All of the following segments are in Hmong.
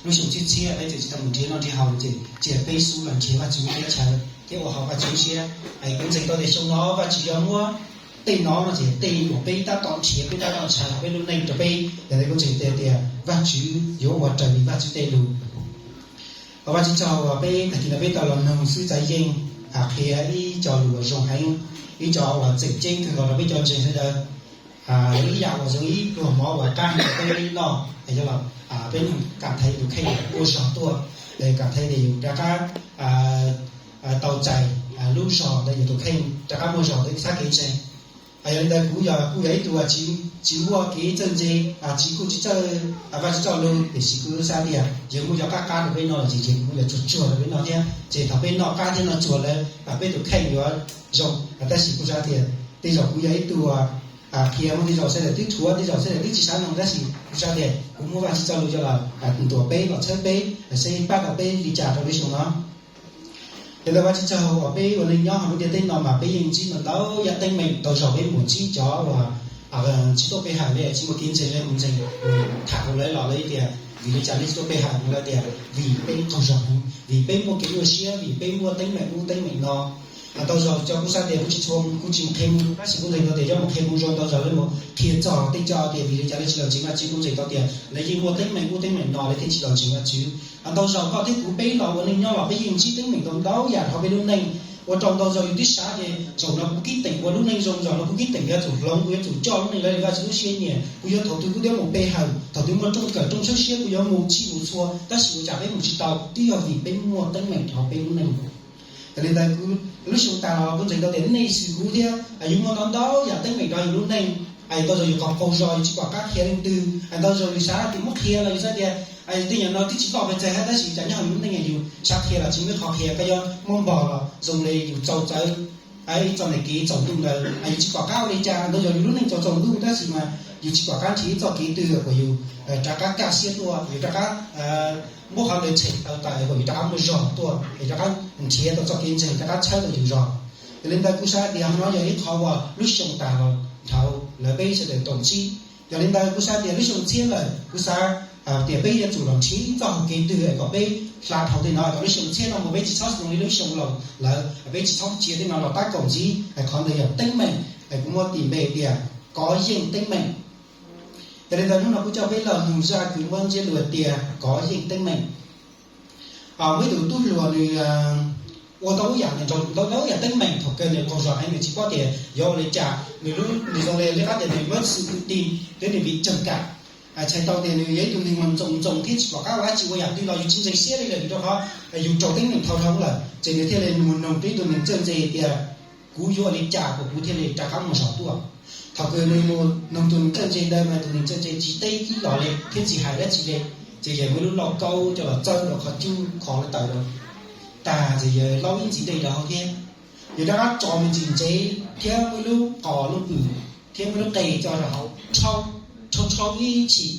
Lub xyoo txhiab txhiab peb tseem tsis tau mus nrhiav noj nrhiav haus ces cia peb xub los nrhiav Vajtswv lub teb chaws thiab ua hauv Vajtswv lub siab. Es kuv ntseeg tau tias xyoo no Vajtswv yuav muab tej no no ces tej uas peb tab tom nrhiav peb tab tom ntshaw peb lub neej rau peb, yog li kuv ntseeg tias Vajtswv yuav ua raws li Vajtswv tej lus. Ua Vajtswv tsaug uas peb tag kis no peb tau los noog xib hwb Txaiv Yeej qhia ib co lus uas zoo heev, ib co uas tseem ceeb kawg nkaus rau peb cov ntseeg sawv daws. Ib yam uas zoo ib pluag mov uas qab heev rau peb noj, yog los peb noog kam thaiv tus kheej muaj zog tuaj, kam thaiv tias yus rov qab tau txais lub zog ntawd, yus tus kheej rov qab muaj zog ntawd xab kev ntseeg. Yog li ntawd kuv yog kuj yog ib tug uas tsis muaj kev txawj ntse, tsis kuj tsis txawj Vajtswv txoj lus, tiam sis kuv xav tias yog muaj cov qab qab rau peb noj los ces yog muaj cov tsuag tsuag rau peb noj thiab, ces thaum peb noj qab thiab noj tsuag lawm peb tus kheej yuav zoo. Tab sis kuv xav tias tej zaum kuv yog ib tug uas qhia muaj tej zaum sawv daws twb dhuav, tej zaum sawv daws twb tsis xav noog, tab sis kuv xav tias kuv muab Vajtswv txoj lus coj los ntuas peb los txhawb peb, seb pab tau peb li cas rau lub xyoo no. Yog li ntawd Vajtswv tsaug uas peb ua neej nyob hauv lub ntiaj teb no mas peb yeej ntsib ntau yam teeb meem, ntau zaus peb mus ntsib cov uas tsis tuaj pe hawm li, tsis muaj kev ntseeg li, mus ntseeg tham rau lawv los lawv tias vim li cas nej tsis tuaj pe hawm no, lawv tias vim peb qaug zog heev, vim peb muaj kev nyuaj siab, vim peb muaj teeb meem ub teeb meem no. Ntau zaus cov kuv xav tias kuv tsis tshua, kuv tsis mus qhia mus zoo, tab sis kuv ntseeg tau tias cov mus qhia mus zoo ntau zaus lawv mus qhia txog tej co tias vim li cas lawv tsis los ntseeg Vajtswv, kuv ntseeg tau tias lawv yeej muaj teeb meem ub teeb meem no lawv thiaj tsis los ntseeg Vajtswv. Ntau zaus koj thiab kuv peb los ua neej nyob los peb yeej ntsib teeb meem ntau ntau yam hauv peb lub neej, ua rau ntau zaus yus twb xav tias zaum no kuv kib teem ua lub neej zoo, zaum no kuv kib teem yuav tsum hloov, kuv yuav tsum coj lub neej lawv li Vajtswv lub siab nyiam, kuv yuav thaum twg kuv yuav mus pe hawm, thaum twg muaj rooj kawm rooj tshawb siab kuv yuav mus txhij mus txhua, tab sis ua cas peb mus tsis tau, twb yog vim peb muaj teeb meem hauv peb lub neej. Yog li ntawd kuv lub xyoo tas los kuv ntseeg tau tias nej xwm kuv thiab yus muaj ntau ntau yam teeb meem rau yus lub neej. Ntau zaus yus qaug qaug zog yus tsis pom qab qhia leej twg, ntau zaus yus xav tias muab qhia los yus xav tias tej nyuag no twb tsis loj pes tsawg hab, tab sis cas nyob hauv yus lub neej yus xav qhia los tsis muaj qhov qhia, koj yuav muab npog los zoo li yus txaus txawv ib txoj me kev txaus ntuj ntawd, yus tsis pom qab ua li cas. Ntau zaus yus lub neej txaus txaus ntuj tab sis mas yus tsis pom qab nrhiav ib txoj kev twg kom yus rov qab kaj siab tuaj, yus rov qab muab qhov ntawd tshem tawm tawm kom yus rov qab muaj zog tuaj, yus rov qab nrhiav tau txoj kev ntseeg rov qab tshawb tau yus zog. Yog li ntawd kuv xav tias no yog ib qhov uas lub xyoo tas los dhau lawm peb sawv daws tau ntsib. Yog li ntawd kuv xav tias lub xyoo txhiab lawm kuv xav tias peb yuav tsum los nrhiav txoj hau kev twg kom peb hla dhau tej no kom lub xyoo txhiab no mus peb tsis txhob zoo li lub xyoo laus lawm, peb tsis txhob cia tej no los tab kaum ntxiv. Qhov ntawd yog teeb meem, kuv muab tis npe tias kov yeej teeb meem. Yog li ntawd hnub no kuv coj peb los nug zaj kws muab ntsiab lus tias kov yeej teeb meem. Muaj ib tug tub hluas nws ua ntau yam, ntau ntau yam teeb meem, thaum kawg nws qaug zog heev, nws tsis paub tias yuav ua li cas, nws zoo li qab tias nws muab xwm tus ti thiab nws vim tseem kam, txhais tau tias nws yog ib tug neeg uas ntxoov ntxoo thiab tsis pom qab ua dab tsi, ua yam twg los yus tsis ntseeg siab li lawm, vim rau qhov yus raug teeb meem dhau dhau lawm, ces nws thiaj li mus noog rau ib tug neeg txawj ntse tias kuv yuav ua li cas kom kuv thiaj li rov qab muaj zog tuaj. Thaum kws nws mus noog tus neeg txawj ntse ntawd mas tus neeg txawj ntse tsis teb ib los li thiab tsis hais dab tsi li, ces yawg muab lub lauj kaub coj los txawb rau qhov cub kho lub taws rau tag, ces yawg laub ib ntxiv dej rau hauv thiab. Yawg rov qab tso me ntsis ntsev thiab muaj lub qos lub pwm thiab muaj lub qe coj rau hauv, rhau rhau ib chim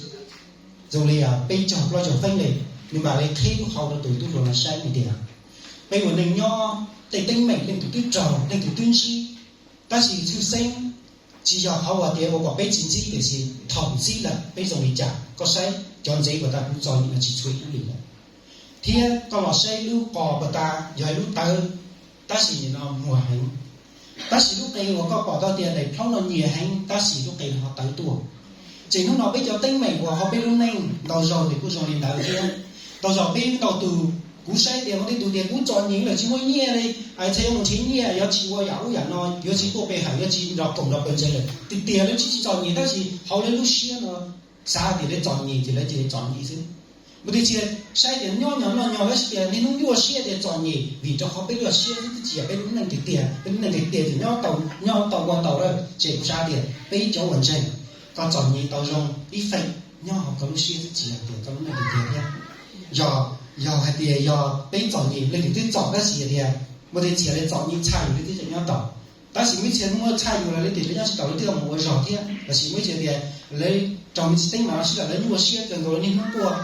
zoo li peb caug plaub caug feeb li, nws mam li qheb lub hau rau tus tub hluas no saib hais tias peb ua neej nyob tej teeb meem leej twg twb raug leej twg twb ntsib, tab sis tshwj xeeb tsis yog qhov uas tias ua kom peb tsis ntsib, tiam sis thaum ntsib lawm peb zoo li cas. Koj saib cov ntsev puas tas, kuv txom nyem no tsis tshua ib lwm lawm. Thiab koj los saib lub qos puas tas, yog ib lub tawv, tab sis nim no muag heev. Tab sis lub qe uas koj pom tau tias daim plhaub no nyias heev, tab sis lub qe no ho tawv tuaj. Ces hnub no peb cov teeb meem uas hauv peb lub neej ntau zaus nws kuj zoo li ntawd thiab. Ntau zaus peb ntau tus, kuv saib tias muaj tej tus tias kuv txom nyem lawm tsis muaj nyiaj li, txhais yuav mus nrhiav nyiaj yuav tsis ua yam ub yam no, yuav tsis tuaj pe hawm, yuav tsis nrog koom nrog pawg ntseeg lawm, tiag tiag lawv tsis txom nyem tab sis hauv lawv lub siab no xav tias lawv txom nyem ces lawv cia li txom nyem xwb. Muaj tej txhia saib tias nyob nyob noj nyob lawv tias niaj hnub nyuaj siab tias txom nyem, vim rau qhov peb lub siab xwb, twb tsis yog peb lub neej tiag tiag. Peb lub neej tiag tiag ces nyob tau, nyob tau ua tau lawm. Ces kuv xav tias peb cov uas ntseeg, koj txom nyem tau zoo ib feem nyob hauv koj lub siab xwb, tsis yog tias koj lub neej tiag tiag thiab. Yog, yog hais tias yog peb txom nyem leej twg twb txom, tab sis yog tias muaj tej txhia lawv txom nyem tshaj yus lawv twb tseem nyob tau. Tab sis muaj ib txhia muaj tshaj yus lawv tias lawv nyob tsis tau, lawv twb los mus ua zog thiab. Tab sis muaj ib txhia tias lawv raug me ntsis teeb meem los sis lawv nyuaj siab kawg nkaus lawv niaj hnub quaj.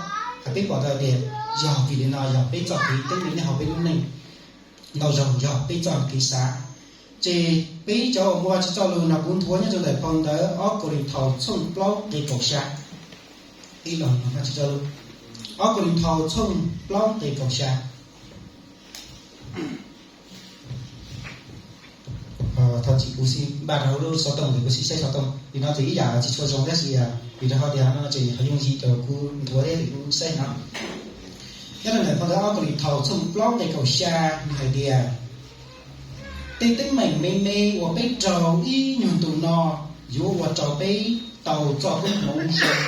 Hais peb pom tau tias yog vim li no yog peb txoj kev teeb meem nyob hauv peb lub neej ntau zaus yog peb txoj kev xav. Ces peb cov uas muaj Vajtswv txoj lus no kuv nthuav nyob rau ntawm phau ntawv ob Kauleethaus tshooj plaub nqe kaum xya. Ib los no Vajtswv txoj lus, Ob Kauleethaus tshooj plaub nqe kaum xya. Thov txim, kuv xib npaj rau lub xov tooj, kuv xib saib xov tooj li no ces ib yam tsis tshua zoo tab sis vim rau qhov tias no ces qhov yooj yim rau kuv nthuav thiab kuv saib no. Nyob rau ntawm phau ntawv Ob Kauleethaus tshooj plaub nqe kaum xya nws hais tias, tej teeb meem me me uas peb raug ib nyuag ntu no yuav ua rau peb tau txoj koob hmoov zoo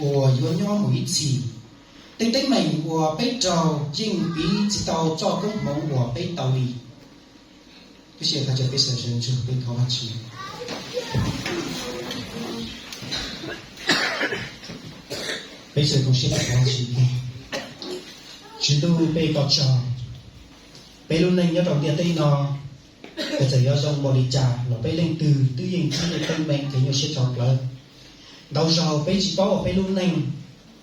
uas yuav nyob mus ib txhis. Tej teeb meem uas peb raug yeej piv tsis tau txoj koob hmoov uas peb tau li. Lub sij hawm no peb sawv daws ntsug peb thov Vajtswv. Peb sawv daws koom siab thov Vajtswv. Tswv Ntuj, peb ua koj tsaug. Peb lub neej nyob rau ntiaj teb no, txawm yuav zoo npaum li cas los peb leej twg twb yeej ntsib tej teeb meem kev nyuaj siab tshaj plaws. Ntau zaug peb tsis paub ua peb lub neej,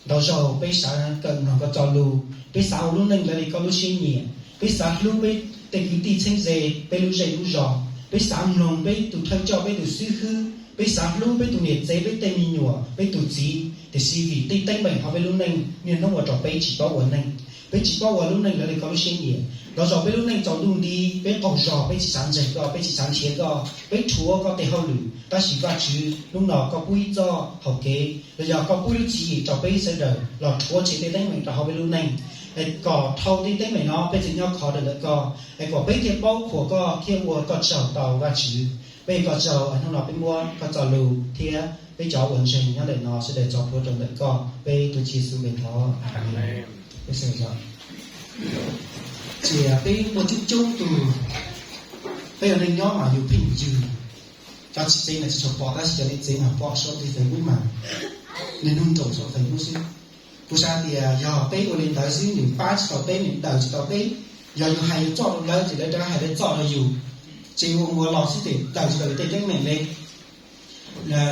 ntau zaug peb xav kawm mloog koj txoj lus, peb xav ua lub neej raws li koj lub siab nyiam, peb xav hlub peb tej kwv tij txheeb ze, peb lub zej lub zos, peb xav mloog peb tus thawj coj, peb tus xib hwb, peb xav hlub peb tus niam tsev, peb tej me nyuam, peb tus txiv, tiam sis vim tej teeb meem hauv peb lub neej niaj hnub ua rau peb tsis paub ua neej. Peb tsis paub ua lub neej raws li koj lub siab nyiam. Ntau zaus peb lub neej tsaus ntuj nti, peb qaug zog, peb tsis xav ntseeg koj, peb tsis xav nrhiav koj, peb rhuav koj tej hauj lwm, tab sis Vajtswv, hnub no koj pub ib txoj hau kev los yog koj pub lub tswv yim rau peb sawv daws los rhuav tshem tej teeb meem rau hauv peb lub neej, es kom dhau tej teeb meem no peb thiaj nyob khov rau ntawm koj, es kom peb thiaj paub qhuas koj thiab ua koj tsaug tau Vajtswv. Peb ua koj tsaug, hnub no peb muab koj txoj lus thiab peb cov uas ntseeg nyob ntawm no sawv daws tso plhuav rau ntawm koj, peb tuav Tswv Yexus lub npe thov, Amees. Peb sawv daws, ces peb muaj coob coob tus, peb ua neej nyob mas yus pheej ywg, cov tsis tseeb mas tsis tshua pom tab sis cov neeg tseeb mas pom saum Facebook mas, niaj hnub nraum saum Facebook xwb. Kuv xav tias yog peb ua li ntawd xwb nws pab tsis tau peb, nws daws tsis tau peb. Yog yus hais yus txoj rau lawv ces lawv rov hais lawv txoj rau yus, ces ua ua los xwb ces daws tsis tau yus tej teeb meem li.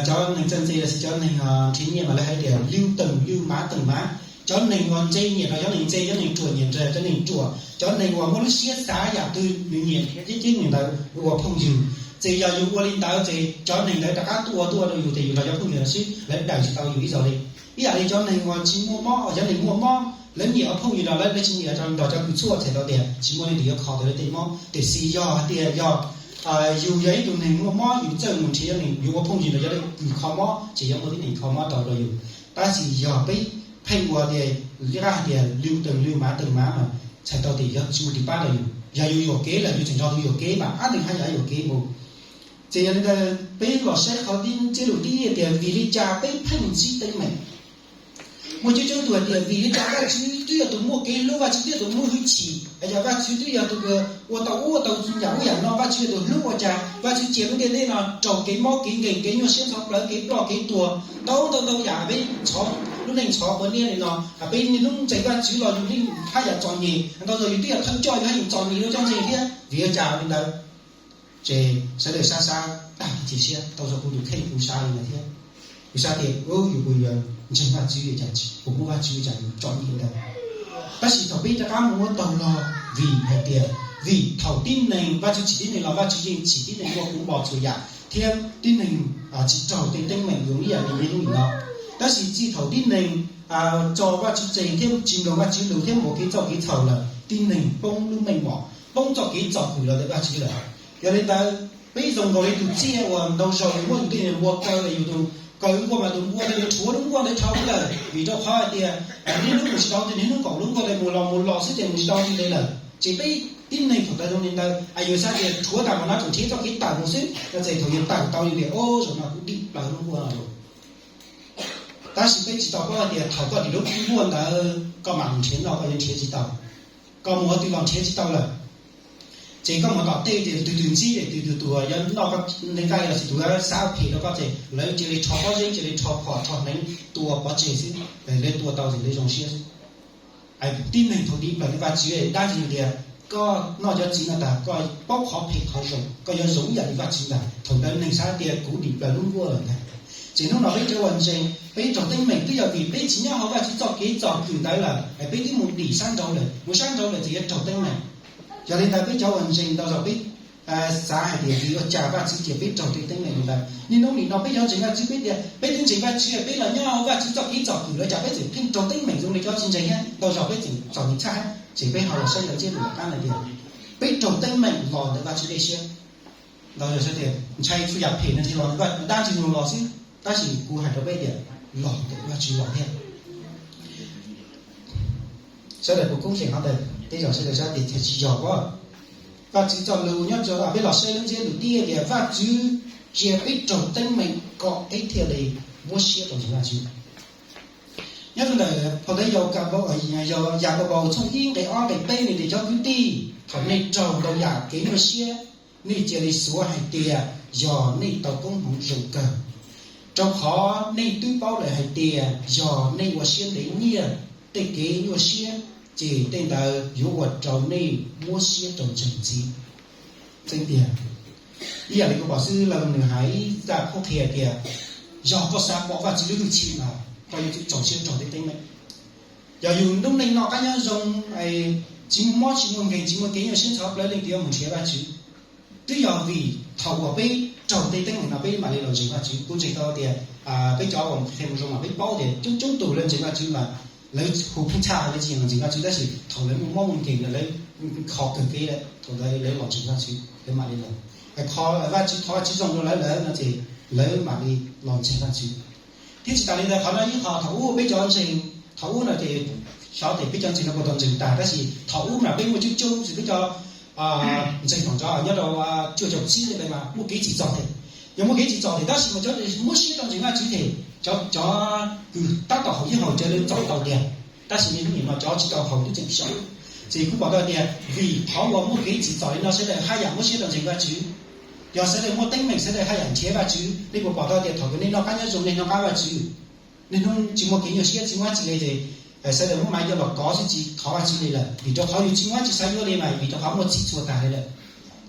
Cov neeg txawj ntse los sis cov neeg nrhiav nyiaj mas lawv hais tias lwj teem lwj mav teem mav. Cov neeg uas ntse nyiam rau cov neeg ntse, cov neeg ruam nyiam rau cov neeg ruam, cov neeg uas muaj lub siab xav yam twg nws nyiam thiab ceb ceb neeg ntawd ua phooj ywg. Ces yog yus ua li ntawd ces cov neeg ntawd rov qab tuaj tuaj rau yus ces yus nrog cov phooj ywg ntawd xwb, lawv daws tsis tau yus ib zaug li. Ib yam li cov neeg uas tsis muaj mob, cov neeg muaj mob lawv nyiam ua phooj ywg nrog lawv, lawv tsis nyiam nrog cov kws txhuaj txhais tau tias tsis muaj leej twg yuav kho tau lawv tej mob. Tiam sis yog hais tias yog yus yog ib tug neeg muaj mob yus txawj mus nrhiav cov neeg yuav ua phooj ywg nrog cov kws kho mob ces yuav muaj tib neeg kho mob tau rau yus. Tab sis yog peb pheej ua tias, li qab hais tias lwj teem lwj mav teem mav mas txhais tau tias yog tsis muaj tus pab rau yus. Yog yus yuam kev lawm yus tseem nrog tus yuam kev mas ab neeg haj yam yuam kev mus. Ces yog li ntawd peb los saib qhov tib, txij lus tib tias vim li cas peb pheej ntsib teeb meem. Muaj coob coob tus hais tias vim li cas Vajtswv twb yog tus muaj kev hlub, Vajtswv twb yog tus muaj hwj chim, yog Vajtswv twb yog tus ua tau ub tau yam ub yam no, Vajtswv yog tus hlub ua cas Vajtswv cia lub ntiaj teb no raug kev mob kev nkeeg kev nyuaj siab ntxhov plawv kev ploj kev tuag ntau ntau ntau yam peb ntxhov, lub neej ntxhov ua niaj li no. Peb niaj hnub ntseeg Vajtswv los yus yeej haj yam txom nyem, ntau zaus yus twb yog thawj coj yus haj yeej txom nyem rau cov ntseeg thiab. Vim li cas li ntawd? Ces sawv daws sab sab tag cia siab tau txog kuv tus kheej kuv sab li ntawd thiab. Kuv sab tias yus kuv yuav ntseeg Vajtswv li cas, kuv muaj Vajtswv li cas yus txom nyem li ntawd. Tab sis thaum peb rov qab mus muab taug log, vim hais tias, vim thaum tib neeg Vajtswv tsim tib neeg los Vajtswv yeej tsim tib neeg muaj koob npo txhua yam thiab tib neeg tsis raug tej teeb meem zoo ib yam li niaj hnub no. Tab sis txij thaum tib neeg tso Vajtswv tseg thiab tsis mloog Vajtswv lus thiab mus ua kev txhaum kev txhaum lawm, tib neeg poob lub meej mom, poob txoj kev txom nyem los ntawm Vajtswv lawm. Yog li ntawd, peb zoo nkaus li tus tsiaj uas ntau zaus yus muab yus tej niag npua kaw, yus tus kaw lub nkuaj mas tus npua ntawd yuav rhuav lub nkuaj ntawd dhau lawm, vim rau qhov hais tias niaj hnub mus tsis tau, ces niaj hnub nkaum lub nkuaj ntawd mus los mus los xwb ces mus tsis tau li ntawd lawm. Ces peb tib neeg thaum ntawd zoo li ntawd, yus xav tias rhuav tas mus no tseem nrhiav txoj kev tawm mus xwb no, ces thaum yus tawm tau li tias, o, zaum no kuv dim plaws lub nkuaj no. Tab sis peb tsis tau paub hais tias thaum koj dim lub nkuaj ntawd koj mam mus nrhiav noj koj yuav nrhiav tsis tau, koj mus ua twg los nrhiav tsis tau lawm. Ces koj mus tom tej ces tus twg ntsib ces tus twg tus yuav noj koj nqaij los sis tus yuav xav phem rau koj ces lawv cia li rho pob zeb, cia li rho phom rho hneev tua pov tseg xwb, lawv tua tau ces lawv zoo siab xwb. Tib neeg thaum dim plaws li Vajtswv dab tsi tias koj noj cov txiv no tas koj paub qhov phem qhov zoo, koj yuav zoo ib yam li Vajtswv ntag. Thaum ntawd neeg xav tias kuv dim plaws lub nkuaj lawm ntag. Ces hnub no peb cov uas ntseeg peb raug teeb meem twb yog vim peb tsis nyob hauv Vajtswv txoj kev txom kwm ntawd lawm, peb twb mus dim sab nraud lawm, mus sab nraud lawm ces yuav raug teeb meem. Yog li ntawd peb cov uas ntseeg ntau zaus peb xav hais tias vim ua cas Vajtswv cia peb raug tej teeb meem li ntawd. Niaj hnub nim no peb cov ntseeg Vajtswv peb tias peb twb ntseeg Vajtswv, peb los nyob Vajtswv txoj kev txom kwm lawm cas peb tseem pheej raug teeb meem zoo li cov tsis ntseeg thiab. Ntau zaus peb tseem txom nyem tshaj, ces peb ho los saib ntawm ntsiab lus tom qab no tias peb raug teeb meem los ntawm Vajtswv dej siab. Ntau zaus saib tias ntshai txhua yam phem no ntshe los ntawm dab ntxwg nyoog los xwb, tab sis kuv hais rau peb tias los ntawm Vajtswv los thiab. Sawv daws puas koob xeem qhov ntawd? Tej zaum sawv daws xav tias tsis yog os. Vajtswv txoj lus nyob rau peb los saib lub ntsiab lus tib tias Vajtswv cia peb raug teeb meem kom peb thiaj li muab siab rau ntseeg Vajtswv. Nyob rau ntawm phau ntawv Yau Ka, Yakaunpaus tshooj ib nqe ob nqe peb nws tias cov kwv tij, thaum nej raug ntau yam kev nyuaj siab, nej cia li xav hais tias yog nej tau koob hmoov zoo kawg, rau qhov nej twb paub lawm hais tias yog nej ua siab ntev nyiaj tej kev nyuaj siab, ces tej ntawd yuav ua rau nej muab siab rau ntseeg ntxiv. Tseeb tiag, ib yam li kuv pom xib hwb Laug nws hais ib zaj qhuab qhia tias yog koj xav pom Vajtswv lub hwj chim mas koj yuav tsum txaus siab raug tej teeb meem. Yog yus lub neej noj qab nyob zoo, tsis muaj mob tsis muaj nkeeg, tsis muaj kev nyuaj siab ntxhov plawv, leej twg yuav mus nrhiav Vajtswv? Twb yog vim thaum uas peb raug tej teeb meem no peb mam li los ntseeg Vajtswv. Kuv ntseeg tau tias peb cov uas qhia mus zoo mas peb paub tias coob coob tus lawv ntseeg Vajtswv mas lawv hu pheej tshaj lawv tsis los ntseeg Vajtswv, tab sis thaum lawv muaj mob muaj nkeeg lawv kho kawg kev lawm thaum ntawd lawv los ntseeg Vajtswv lawv mam li los. Kho Vajtswv thov Vajtswv zoo rau lawv lawm no ces lawv mam li los ntseeg Vajtswv. Thiab tsis tas li ntawd qhov no ib qho thaum ub peb cov ntseeg thaum ub no ces xyov tias peb cov ntseeg no puas tau ntseeg tag, tab sis thaum ub mas peb muaj coob coob xwb, peb cov ntseeg thaum ntawd nyob rau cuaj caum tsib li ntawd mas muaj kev tsim txom thiab. Yog muaj kev tsim txom thiab tab sis mas cov muab siab rau ntseeg Vajtswv thiab cov, cov kws tab tom haus ib haus cawv lawv txom tau tiag, tab sis niaj hnub nim no cov tsis tau haus twb tseem xyaum. Ces kuv pom tau tias vim qhov uas muaj kev tsim txom li no sawv daws haj yam muab siab rau ntseeg Vajtswv. Yog sawv daws muaj teeb meem sawv daws haj yam nrhiav Vajtswv. Nej puas pom tau tias thaum kws nej noj qab nyob zoo nej noj qab Vajtswv, niaj hnub tsis muaj kev nyuaj siab tsis muaj dab tsi li ces sawv daws muab maiv coj los kov xwb tsis thov Vajtswv li lawm, vim rau qhov yus tsis muaj dab tsi xav yuav li mas vim rau qhov muaj txhij txhua tag li lawm.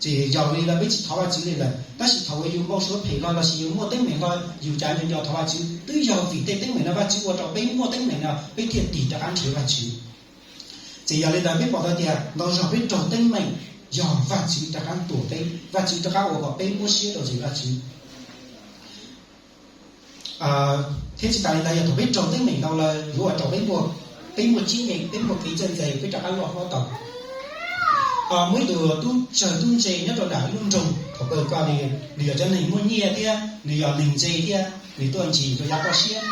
Ces yog li ntawd peb tsis thov Vajtswv li lawm, tab sis thaum uas yus npau suav phem hlo los sis yus muaj teeb meem hlo yus cav nco nco thov Vajtswv, twb yog vim tej teeb meem no Vajtswv ua rau peb muaj teeb meem no peb thiaj tig rov qab nrhiav Vajtswv. Ces yog li ntawd peb pom tau tias ntau zaug peb raug teeb meem yog Vajtswv rov qab tuam peb, Vajtswv rov qab ua kom peb muab siab rau ntseeg Vajtswv. Thiab tsis tas li ntawd yog thaum peb raug teeb meem ntau lawm yuav ua rau peb muaj, peb muaj txiab nyeeg, peb muaj kev txawj ntse, peb rov qab loj hlob tau. Muaj ib tug tub tsawg tub ntse nyob rau nram lub nroog, thaum kawg ko nws yog cov neeg muaj nyiaj thiab nws yog neeg ntse thiab nws tuaj ntsib cov yav toj siab.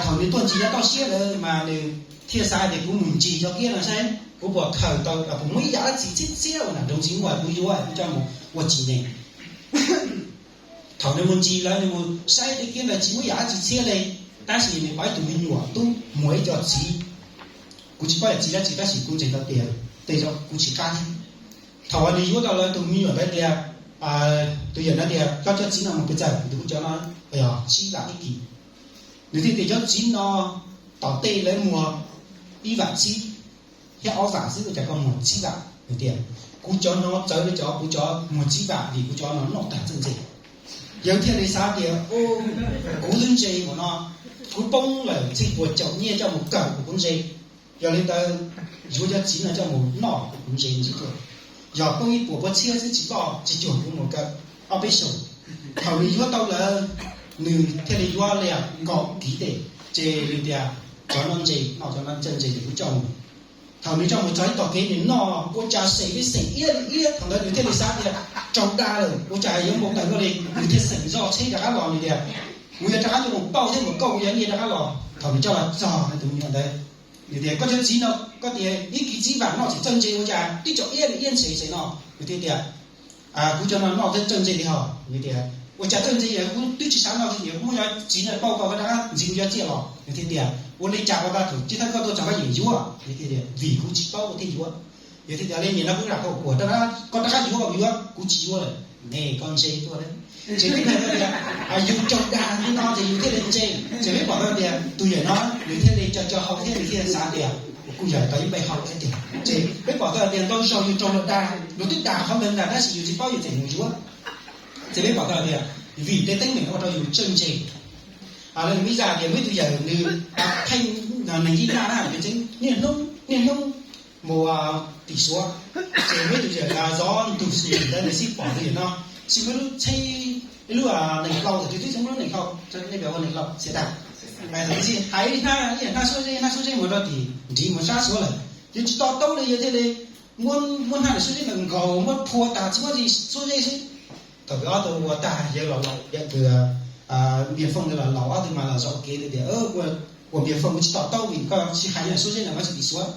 Thaum nws tuaj ntsib yav toj siab lawm mas nws thiaj xav tias kuv mus ntsib cov kiab no saib kuv puas khaws tau, puas muaj ib yam dab tsi txhiab txhiab uas nram nroog tsis muaj kuv yuav kuv coj mus ua txiv neej. Thaum nws mus ntsib lawm nws mus saib tej kiab ntawd tsis muaj ib yam dab tsi txhiab li, tab sis nws pom ib tug me nyuam tub muag ib co txiv. Kuv tsis paub yog txiv dab tsi tab sis kuv ntseeg tau tias tej zaum kuv tsis qab thiab. Thaum uas nws yuav tau lawm tus me nyuam ntawd tias, tus yawm no tias koj cov txiv no mus pes tsawg, nws tias kuv cov no yog tsib vam ib kis. Nws thiaj tias cov txiv no tom tej lawv muag ib vam tsib thiab ob vam xwb ua cas koj muag tsib vam? Nws tias kuv cov no txawv li cov, kuv cov muag tsib vam vim kuv cov no noj tag txawj ntse. Yawg thiaj li xav tias kuv twb ntse ua no, kuv poob lawm txheej puas caum nyiaj coj mus kawm kuv ntse. Yog li ntawd yuav cov txiv no coj mus noj kuv ntse ntsis tuaj, yog poob ib puas pua txhiab xwb tsis loj tsis cuag kuv mus kawm ob peb xyoos. Thaum nws yuav tau lawm, nws thiaj li yuav li kaum kiv tej, ces nws tias cov no ntse, noj cov no txawj ntse ces kuv coj mus. Thaum nws coj mus txog ib tom kev nws noj ua cas xeem li xeem iab li iab, thaum ntawd nws thiaj li xav tias raug dag lawm ua cas yuav npau taws luaj li, nws thiaj xeem zoj tsheb rov qab los nws tias kuv yuav rov qab coj mus pauj thiab mus kauj kuv cov nyiaj rov qab los. Thaum nws coj los txog tus me nyuam ntawd, nws tias koj cov txiv no, koj tias ib kis tsib vam noj tsis txawj ntse ua cas twb txawj iab li iab ntse ntse no? Nws thiaj tias kuv cov no noj txawj ntse li hos. Nws tias ua cas txawj ntse, kuv twb tsis xav noj li, kuv muab cov txiv no pauj koj rov qab ntxiv kuv cov txiaj los. Nws thiaj tias ua li cas ua tau thaum chiv thawj koj tuaj txog koj yeej yuav? Nws thiaj tias vim kuv tsis paub kuv thiaj yuav. Yog thiaj tias li nim no kuv rau koj ua, koj rov qab yuav los yuav, kuv tsis yuav lawm. Ne koj ntse tuaj lawm. Ces peb hais tias yus raug dag li no ces yus thiaj li ntse. Ces peb pom tau tias tus yawm no nws thiaj li co co hau thiab nws thiaj xav tias kuv yawm tau ib npe hau thiab tiag. Ces peb pom tau tias ntau zaug yus raug luag dag, luag twb dag qhov ntawd ntag tab sis yus tsis paub yus tseem mus yuav. Ces peb pom tau tias vim tej teeb meem ua rau yus txawj ntse. Li ib zaj tias muaj ib tug yawm nws pheej neeg ib naj na, niaj hnub niaj hnub mus tim Suav, ces muaj ib tug yawm zov ntug sim ntawd nws xib pom tus yawm no, xib muaj lub tsheb, ib lub nees hlau, tus twb txheeb lub nees hlau, nej pom ua nees hlau xiav tag, hais ib hnab, ib hnab suab zeb, hnab suab zeb mus rau tim nrhiv mus sab Suav lawm, yuav tsis to taub li, yog thiaj li muab, muab hnab suab zeb ntawd nkaus muab phua tas tsis muaj li suab zeb xwb. Thaum ob tug ua tag yawg los laus, yawg tus Npias Fooj ntawd los laus, ob tug mas los zaum kev tias, ua Npias Fooj, kuv tsis to taub vim koj tsis hais suab zeb no mas tsis tim Suav.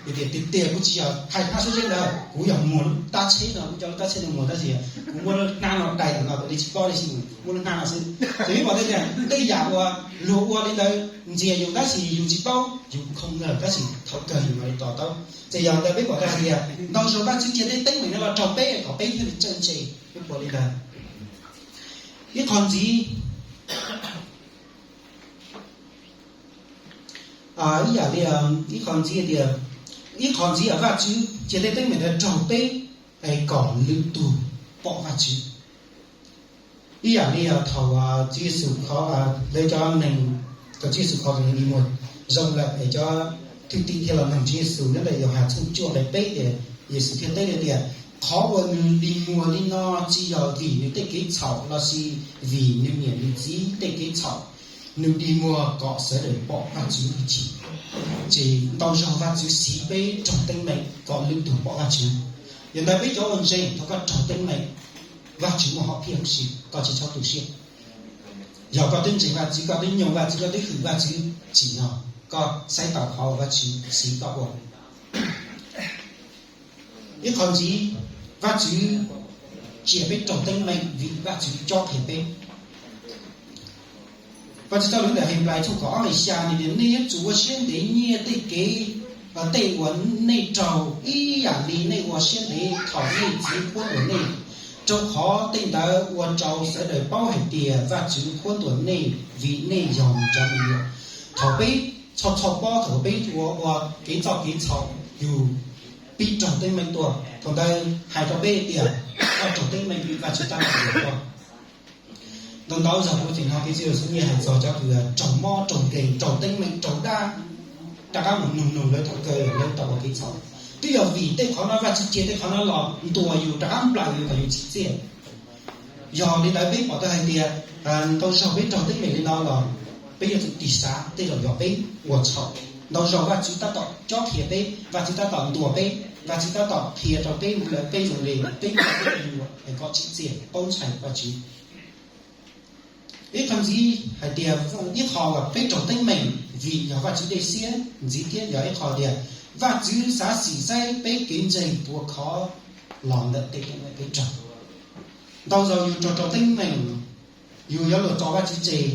Tias tiag tiag kuv tsis yog hais hnab suab zeb ntawd, kuv yog muag lub tab tsheb no, kuv coj lub tab tsheb no muag tab sis kuv muab lub hnab no dai ntawm no kom nej tsis paub li xwb, muab lub hnab no xwb. Ces peb pom tias tej yam uas luag ua li ntawd ntxias yus tab sis yus tsis paub, yus khoo lawm tab sis thaum kawg yus mam li to taub. Ces yog ntawd peb pom tau hais tias ntau zaug Vajtswv cia tej teeb meem no los raug peb kom peb thiaj li txawj ntse, peb pom li ntawd. Ib qho ntxiv, ib yam li, ib qho ntxiv tias, ib qho ntxiv Vajtswv cia tej teeb meem no raug peb es kom lwm tus pom Vajtswv. Ib yam li thaum Tswv Yexus, lawv cov neeg, thaum Tswv Yexus kho tus neeg dig muag zoo lawm es cov thwj tim thiaj los noog Tswv Yexus nyob ntawm Yauhas tshooj cuaj nqe peb tias, Yexus thiaj teb tias, qhov uas nws dig muag li no tsis yog vim nws tej kev txhaum lossis vim nws niam nws txiv tej kev txhaum, nws dig muag kom sawv daws pom Vajtswv hwj chim. Ces ntau zaug Vajtswv siv peb raug teeb meem kom lwm tus pom Vajtswv. Yog ntawd peb cov uas ntseeg, thaum koj raug teeb meem, Vajtswv muaj hom phiaj huv si, koj tsis txhob tu siab. Yog koj twb ntseeg Vajtswv, koj twb nyoog Vajtswv, koj twb hwm Vajtswv, tsim nyog koj saib taus qhov uas Vajtswv siv koj ua. Ib qho ntxiv, Vajtswv cia peb raug teeb meem vim Vajtswv cob qhia peb. Vajtswv txoj lus ntawm Henplais tshooj kaum ob nqe xya nws tias, nej yuav tsum ua siab ntev nyiaj tej kev, tej uas nej raug ib yam li nej ua siab ntev thaum nej txiv huab ntuas nej, rau qhov tej ntawd ua rau sawv daws paub hais tias Vajtswv huab ntuas nej vim nej yog nws cov me nyuam. Thaum peb txhoj txhoj pob, thaum peb ua ua kev txoj kev txhaum, yus pib raug teeb meem tuaj, thaum ntawd hais rau peb tias koj raug teeb meem vim Vajtswv tab tom ntuas koj. Ntau ntau zaug kuv tseem hnov kev txiv lus xub nyiaj hais txog cov kws raug mob raug nkeeg raug teeb meem raug dab, rov qab mus nug nug lawv thaum kawg lawv tau ua kev txhaum. Twb yog vim tej qhov no Vajtswv cia tej qhov no los ntuas yus rov qab nplawm yus kom yus tsim txiaj. Yog li ntawd peb pom tau hais tias ntau zaug peb raug teeb meem li no los peb yuav tsum tig xav tej zaum yog peb ua txhaum. Ntau zaug Vajtswv tab tom cob qhia peb, Vajtswv tab tom ntuas peb, Vajtswv tab tom qhia rau peb lawm peb zoo li peb ntuas peb ua es kom tsim txiaj paub ntshai Vajtswv. Ib qho ntxiv hais tias ib qho uas peb raug teeb meem vim yog Vajtswv dej siab ntxiv thiab yog ib qho tias Vajtswv xav xim saib peb kev ntseeg puas khov los ntawm tej teeb meem peb raug. Ntau zaus yus raug raug teeb meem, yus yuav luag tso Vajtswv tseg.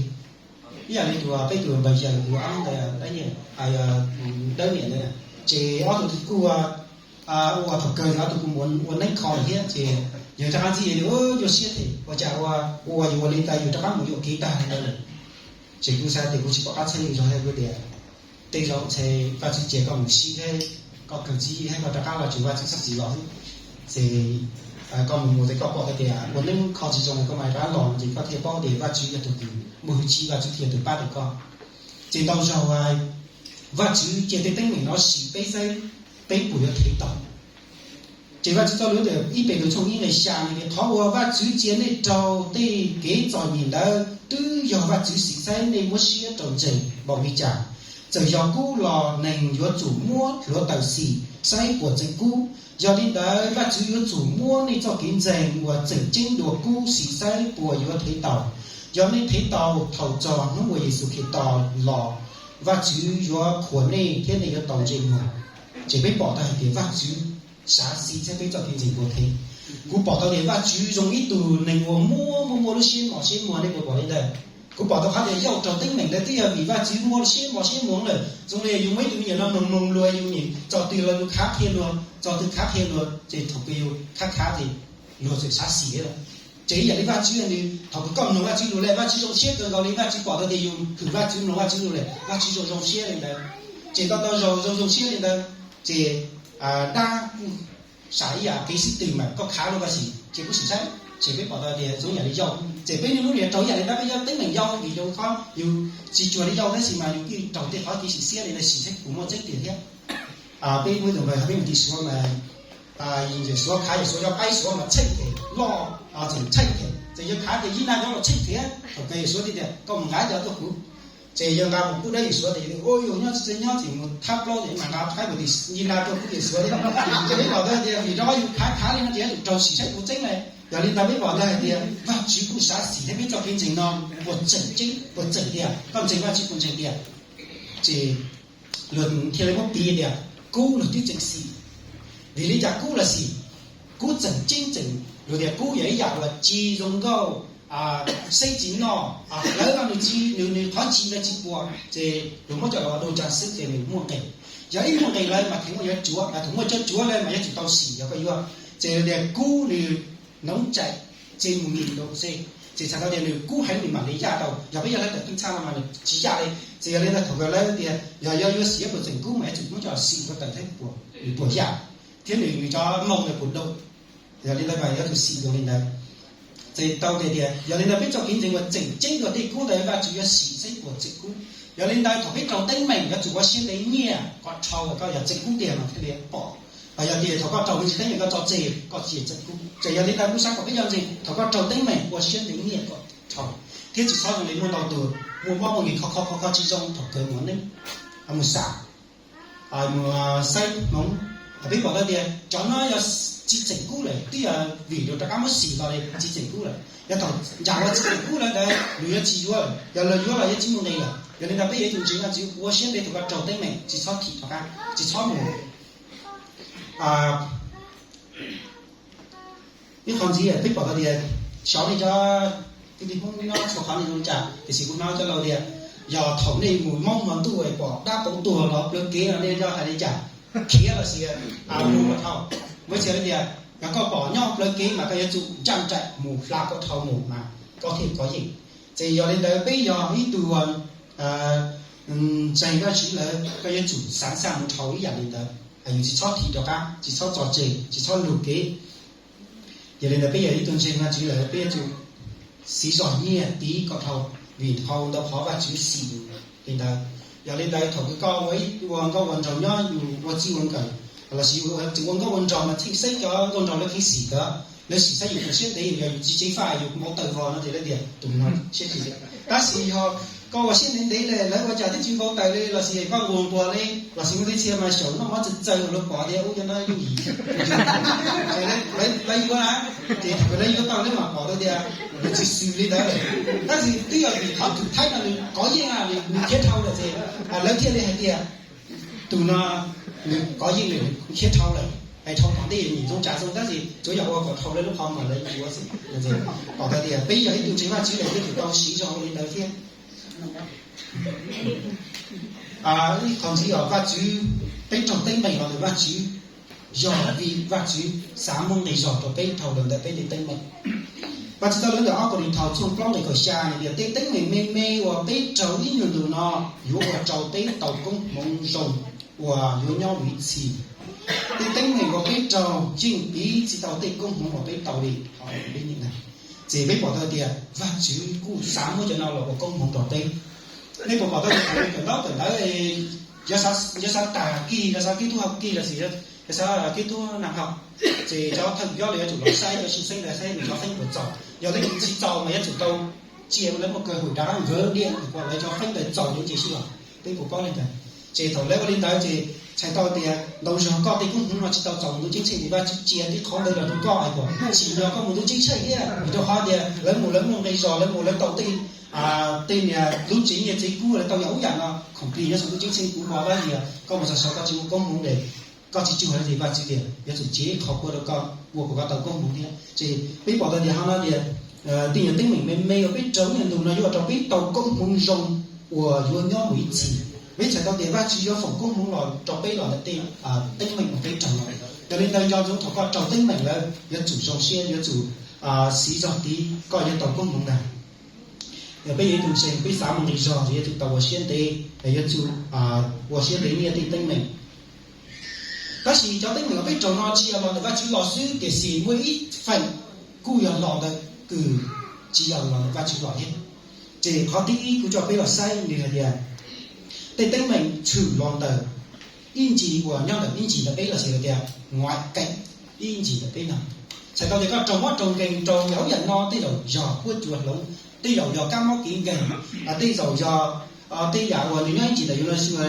Ib yam li tus peb tus npawg Yawg tus ab ntawd, dawb niam ntawd, ces ob tug kuj ua thaum kawg ces ob tug kuj mus ua neeb kho lawm thiab ces yawg rov qab ntxib yawg, nyuaj siab thiab ua cas ua, ua yus ua li ntawd yus rov qab mus yuam kev tag li ntawd lawm. Ces kuv xav tias kuv tsis pom qab txhawb yus zog thiab kuv tias tej zaum ntshe Vajtswv cia koj mus sib thiab koj kawg txib thiab koj rov qab los ces Vajtswv txhob txwm los xwb. Ces koj mus mus ces koj pom hais tias ua neeb kho tsis zoo koj mam rov qab los ces koj thiaj paub tias Vajtswv yog tus muaj hwj chim, Vajtswv thiaj yog tus pab tau koj. Ces ntau zaug Vajtswv cia tej teeb meem no sim peb saib peb puas yuav thev tau. Ces Vajtswv txoj lus ntawm ib Petus tshooj ib nqe xya nws tias qhov uas Vajtswv cia nej raug tej kev txom nyem ntawd twb yog Vajtswv xim saib nej muab siab rau ntseeg npaum li cas. Txawm yog kub los neeg yuav tsum muab hluav taws xim saib puas txeem kub. Yog li ntawd Vajtswv yuav tsum muab nej txoj kev ntseeg uas tseem ceeb dua kub xim saib puas yuav thev tau. Yog nej thev tau thaum txog hnub uas Yexus Khetos los, Vajtswv yuav qhuas nej thiab nej yuav tau ntsej muag. Ces peb pom tau hais tias Vajtswv xav xim saib peb txoj kev ntseeg puas thev. Kuv pom tau tias Vajtswv zoo ib tug neeg uas muaj muaj muaj lub siab mos siab muag, nej puas pom li ntawd? Kuv pom tau qhov tias yauj raug teeb meem ntawd twb yog vim Vajtswv muaj lub siab mos siab muag lawm. Zoo li yus muaj ib tug me nyuam no mloog mloog luag, yus nim txog twg los yus khav qhia luag, txog twg khav qhia luag ces thaum kawg yus khav khav ces luag txawm xav xim lawm. Ces ib yam li Vajtswv nws, thaum kawg koj mloog Vajtswv lus lawm Vajtswv zoo siab kawg nkaus li, Vajtswv pom tau tias yus hwm Vajtswv mloog Vajtswv lus lawm Vajtswv zoo zoo siab li ntawd. Ces tau ntau zaus zoo zoo siab li ntawd ces dab kuj xav ib yam kev xib tw mas koj khav luag koj xim ces kuj xim saib. Ces peb pom tau tias zoo yam li yauj, ces peb niaj hnub niaj raug ib yam li ntawd, peb yog teeb meem yau vim yus qhov yus tsis cuag li yauj tab sis mas yus yeej raug tej qhov kev xim xiab li ntawd, xim saib puas muaj tseeb tiag thiab. Peb muaj ib tug npawg hais peb mus ti Suav mas, yawm Suav khav, yawm Suav cov qaib Suav mas tsheej thiab loj, tseem tsheej thiab. Ces yawg khav tias Yij Naj cov los tsheej thiab, thaum kawg yawm Suav thiaj tias koj mus nqa cov tuaj kuv. Ces yawg nqa mus pub dab yawm Suav ces, u, yus nyob tsis txawj nyob ces mus thab plaub ces mam nqa qaib mus tim Yij Naj tuaj pub yawm Suav thiab. Ces peb pom tau tias vim rau qhov yus khav khav li no ces yuav tsum raug sim saib puas tseeb lawm. Yog li ntawd peb pom tau hais tias Vajtswv kuj xav sim thiab peb txoj kev ntseeg no puas tseem ceeb, puas tseem tiag, koj ntseeg Vajtswv puas ntseeg tiag. Ces luag thiaj li muab piv tias kub luag twb tseem xim. Vim li cas kub los xim? Kub tseem ceeb tseem, luag tias kub yog ib yam uas tsis zoo nkauj, seb tsis noj, hlawv los nws tsis, nws, nws qhov tsis ntawd tsis puas, ces luag muab coj los ua dua ntsa xwb ces nws muaj nqis. Yog ib muaj nqis lawm mas kheev muaj yuav tsuav, thaum muaj cov tsuav lawm mas yuav tsum tau xim yog koj yuav. Ces luag tias kub nws nov tsaim ces mus nim ntaus xej, ces txhais tau tias nws kub heev nws mam li yaj tau. Yog peb yog lawv tawm teb txhab no mas nws tsis yaj li. Ces yog li ntawd thaum kawg lawv tias yog yuav yuav xim puas tseem kub mas yuav tsum muab coj xim puas tawm thiab puas, nws puas yaj, thiab nws, nws cov moos ntawd puas dau. Yog li ntawd mas yuav tsum xim dua li ntawd. Ces tau tias, tias yog li ntawd peb txoj kev ntseeg uas tseem ceeb dua tej kub ntawd Vajtswv yuav xim saib puas tseem kub. Yog li ntawd thaum peb raug teeb meem yuav tsum ua siab ntev nyiaj kom dhau, koj yog tseem kub tiag mas thiaj li pom. Yog tias thaum koj raug me ntsis teeb meem koj tso tseg, koj tsis yog tseem kub. Ces yog li ntawd kuv xav kom peb cov ntseeg thaum koj raug teeb meem ua siab ntev nyiaj kom dhau, thiab tsis txhob zoo li muaj ntau tus muaj mob muaj nkeeg kho kho kho kho tsis zoo thaum kawg mus neeb, mus xam, mus saib hmoov. Peb pom tau tias cov no yog tsis tseem kub lawm, twb yog vim luag rov qab muab xim los li tsis tseem kub lawm. Yog thaum ntshe ua tsis tseem kub lawm ntawd nws yuav tsis yuav lawm, yog luag yuav los yuav tsis muaj nqis lawm. Yog li ntawd peb yuav tsum ntseeg Vajtswv ua siab ntev thaum koj raug teeb meem, tsis txhob thim rov qab, tsis txhob mus. Ib qho ntxiv peb pom tau tias xyov nej cov kwv tij Hmoob nyob txhua qhov nej zoo li cas, tiam sis kuv hnov cov laus tias yog thaum nej mus Hmoob hmo ntuj pom dab tau tuag los plawv kev no nej coj hais li cas, khiav los sis mus kom dhau. Muaj txhia tias yog koj pom nyob plawv kev mas koj yuav tsum ncaj nraim mus hla kom dhau mus mas koj thiaj kov yeej. Ces yog li ntawd peb yog ib tug ntseeg Vajtswv lawm koj yuav tsum xav xaj mus dhau ib yam li ntawd, yus tsis txhob thim rov qab, tsis txhob tso tseg, tsis txhob luag kev. Yog li ntawd peb yog ib tug ntseeg Vajtswv lawm peb yuav tsum siv zog nyiaj tiv kom dhau, vim dhau ntau qhov Vajtswv xim li ntawd. Yog li ntawd thaum kws koj ua ib, ua nkauj ua nraug nyob yus ua txij ua nkawm, los sis yus tseem ua nkauj ua nraug mas txheej xeeb cov nkauj nraug lawv kheev xim kawg, lawv xim saib yus puas siab ntev, yog yus tsis tsev faj yus mus tau taw vos no ces lawv tias tus no siab tsis ntev. Tab sis yog koj ua siab ntev ntev li lawv ua cas twb tsis npau taws li los sis koj nquag nquag li los sis muaj tej txhia mas xyaum noj mov txawv txawv lawv pom tias ub cov no yooj yim, lawv yuav na, ces thaum lawv yuav tau lawv mam pom tau tias nws tsis xws li ntawd lawm. Tab sis twb yog vim qhov tus thaib no nws kov yeej nws khiav dhau lawm ces lawv thiaj li hais tias tus no nws kov yeej nws khiav dhau lawm, hais dhau tom ntej nws zoo tsa zoo tab sis tsuav yog ua kom dhau lawv lub qhov muag lawv yuav xwb. Pom tau tias peb yog ib tug ntseeg Vajtswv lawm peb yuav tsum tau siv zog ua li ntawd thiab. Ib qho ntxiv os, Vajtswv, peb raug teeb meem los ntawm Vajtswv, yog vim Vajtswv xav muaj nqis zog rau peb dhau los ntawm peb tej teeb meem. Vajtswv txoj lus ntawm ob Kauleethaus tshooj plaub nqe kaum xya hais tias tej teeb meem me me uas peb raug ib nyuag ntus no yuav ua rau peb tau koob hmoov zoo uas yuav nyob mus ib txhis. Tej teeb meem uas peb raug yeej piv tsis tau tej koob hmoov uas peb tau li. Ces peb pom tau tias Vajtswv kuj xav muab cov no los ua koob hmoov rau peb. Nej puas pom tau tias thaum kawm ntaub kawm ntawv, yog xav tag kis, yog xav kib tub hauv kis los sis yog xav kib tub nag hauj, ces cov thawj coj los yuav tsum los saib cov xyoo feeb ntawd saib nws cov feeb puas txaus, yog leej twg tsis txaus mas yuav tsum tau cia lawv muaj kawg hwm rov qab nkawd diaj kom lawv cov feeb ntawd txaus li ces sib los peb puas paub li ntawd. Ces thaum lawv ua li ntawd ces txhais tau tias ntau zaug koj tej koob hmoov no tsis tau txaus ntuj ceeb tsheej ces Vajtswv cia tib qhov ntawd los rau koj hais tias tsim nyog koj mus ntuj ceeb tsheej thiab, vim rau qhov tias lawv mus lawv muaj nqi zog, lawv mus lawv tau tej, tej niag lub tsev nyiaj txiag kub lawv tau yam ub yam no, khoom plig nyob saum ntuj ceeb tsheej kuv pom tab sis koj mus txog saud koj tsis muaj koob hmoov ces koj tsis tsuag li ces Vajtswv tias yuav tsum cia ib qho puab rau koj ua kom koj tau koob hmoov thiab. Ces peb pom tau tias ho no tias tej nyuag teeb meem me me uas peb raug ib nyuag ntus no yuav ua rau peb tau koob hmoov zoo uas yuav nyob mus ib txhis. Peb txhais tau tias Vajtswv yuav foom koob hmoov los rau peb los ntawm tej teeb meem uas peb raug no. Yog li ntawd nco ntsoov thaum koj raug teeb meem lawm yuav tsum zoo siab, yuav tsum siv zog tiv koj yuav tau koob hmoov ntag. Yog peb yog ib tug ntseeg peb xav muaj nqi zog ces yuav tsum tau ua siab ntev, yuav tsum ua siab ntev nyiaj tej teeb meem. Tab sis cov teeb meem uas peb raug no tsis yog los ntawm Vajtswv los xwb tiam sis muaj ib feem kuj yog los ntawm kws tsis yog los ntawm Vajtswv los thiab. Ces qhov thib ib kuv coj peb los saib nws hais tias tej teeb meem tshwm los ntawm ib ncig uas nyob ntawm ib ncig ntawm peb los sis tias ngoại cảnh ib ncig ntawm peb no. Txhais tau tias koj raug mob raug nkeeg rau yam ub yam no tej zaum yog huab cua hloov, tej zaum yog kab mob kev nkeeg, tej zaum yog tej yam uas nws nyob ib ncig ntawm yus no,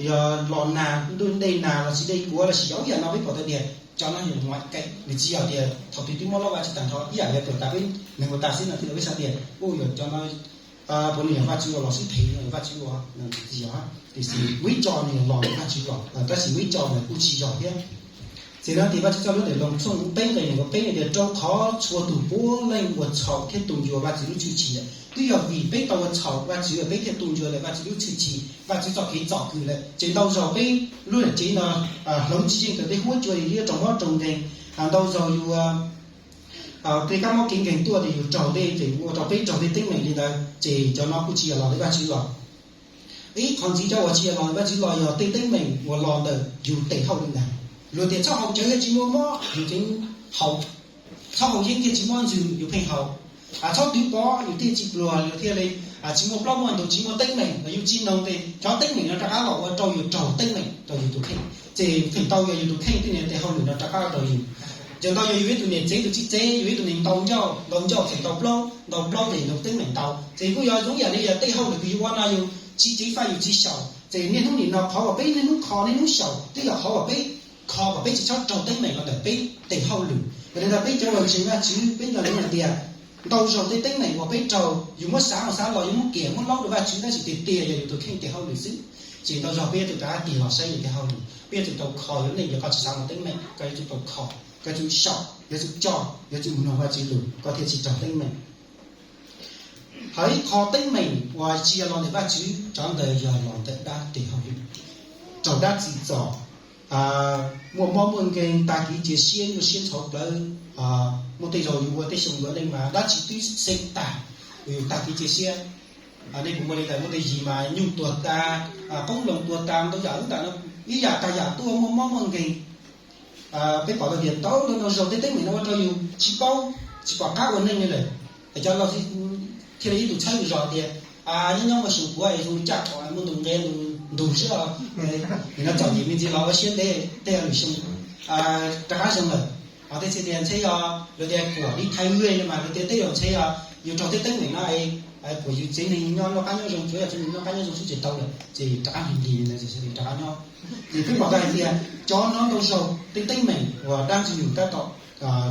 yog los nag, ntuj dej nag los sis dej kuav los sis yam ub yam no peb pom tau tias cov no yog ngoại cảnh, nws tsis yog tias thaum twg twb mob loj Vajtswv tag nrho ib yam li tuam tas peb neeg ua tas xwb no thiaj li peb xav tias u yog cov no puav leej yog Vajtswv ua los xwb, phem no yog Vajtswv ua, tsis yog, tiam sis muaj ib co nws los ntawm Vajtswv los, tab sis muaj ib co ntawd kuj tsis yog thiab. Txawm no tias Vajtswv txoj lus ntawm Loos tshooj peb nqe nees nkaum peb hais tias rau qhov txhua tus puav leej ua txhaum thiab tu ncua Vajtswv lub tshwj chim, twb yog vim peb tau ua txhaum Vajtswv peb thiaj tu ncua ntawm Vajtswv lub tshwj chim, Vajtswv txoj kev txom kwm lawm. Ces ntau zaus peb lub niam tsev no hloov tsis yeej tawm peb huab cua, yus rau mob rau nkeeg, ntau zaus yus tej kab mob kev nkeeg tuaj ces yus raug tej, ces ua rau peb raug tej teeb meem li ntawd, ces cov no kuj tsis yog los ntawm Vajtswv los. Ib qho ntxiv cov uas tsis yog los ntawm Vajtswv los yog tej teeb meem uas los ntawm yus tes hauj lwm ntag. Luag tias txhob haus cawv thiaj tsis muaj mob, yus tseem haus, txhob haus yeeb thiaj tsis mob ntsws, yus pheej haus, txhob twv pov yus thiaj tsis pluag, luag thiaj li tsis muaj plaub muaj ntug, tsis muaj teeb meem, los yus tsis noog ces cov teeb meem no rov qab los ua rau yus raug teeb meem rau yus tus kheej. Ces feem ntau yog yus tus kheej thiaj li tes hauj lwm no rov qab rau yus. Ces ntau yog yus ib tug niam tsev tus txiv tsev, yus ib tug neeg ntau ncauj, ntau ncauj ces ntau plaub, ntau plaub ces ntau teeb meem ntau. Ces kuj yog zoo yam li yog tej hauj lwm kws yus ua no yus tsis ceev faj yus tsis xyaum. Ces niaj hnub nim no qhov uas peb niaj hnub kho niaj hnub xyaum twb yog qhov uas peb kho kom peb tsis txhob raug teeb meem los ntawm peb tes hauj lwm. Yog li ntawd peb cov uas ntseeg Vajtswv peb nco ntsoov hais tias ntau zaus tej teeb meem uas peb raug yus muab xav mus xav los, yus muab kiam muab laub rau Vajtswv, tab sis tiag tiag yog yus tus kheej tes hauj lwm xwb. Ces ntau zaus peb yuav tsum rov qab tig los saib yus tes hauj lwm, peb yuav tsum tau kho yus lub neej. Yog koj tsis xav mus teeb meem, koj yuav tsum tau kho, koj yuav tsum xyaum, yuav tsum coj, yuav tsum mus noog Vajtswv lus koj thiaj tsis raug teeb meem. Hos ib qho teeb meem uas tsis yog los ntawm Vajtswv, cov ntawd yog los ntawm dab tes hauj lwm, raug dab tsim txom, muaj mob muaj nkeeg, tag kev cia siab, nyuaj siab ntxhov plawv. Muaj tej zaus yus ua tej xyoo yuav neej mas dab tsi twb xeeb tag, yus tag kev cia siab. Nej puas muaj li ntawd? Muaj tej yim mas nyuj tuag tas, qoob loo tuag tas, ntau yam ub ntawm no, ib yam tas yam tuaj, muaj mob muaj nkeeg. Peb pom tau tias ntau ntau zaus tej teeb meem no ua rau yus tsis paub, tsis pom qab ua neej li lawm. Es cov laus thiaj li ib tug txhawb zos tias nyob nyob muaj xyoo puav es zoo li caj qhov muaj ntug nqe ntug xwb os, nim no txom nyem me ntsis los ua siab ntev tej lwm xyoo rov qab zoo lawm. Ho tej txhia tias ntshe yog luag tias kuam li thaiv vej no mas luag tias tej zaum ntshe yog yus raug tej teeb meem no es kuam yus tsev neeg nyob noj qab nyob zoo, tsuav yog tsev neeg noj qab nyob zoo xwb ces tau lawm ces rov qab nqis nqis rov qab nyob. Ces peb pom tau hais tias cov no ntau zaus tej teeb meem uas dab ntxwg nyoog tab tom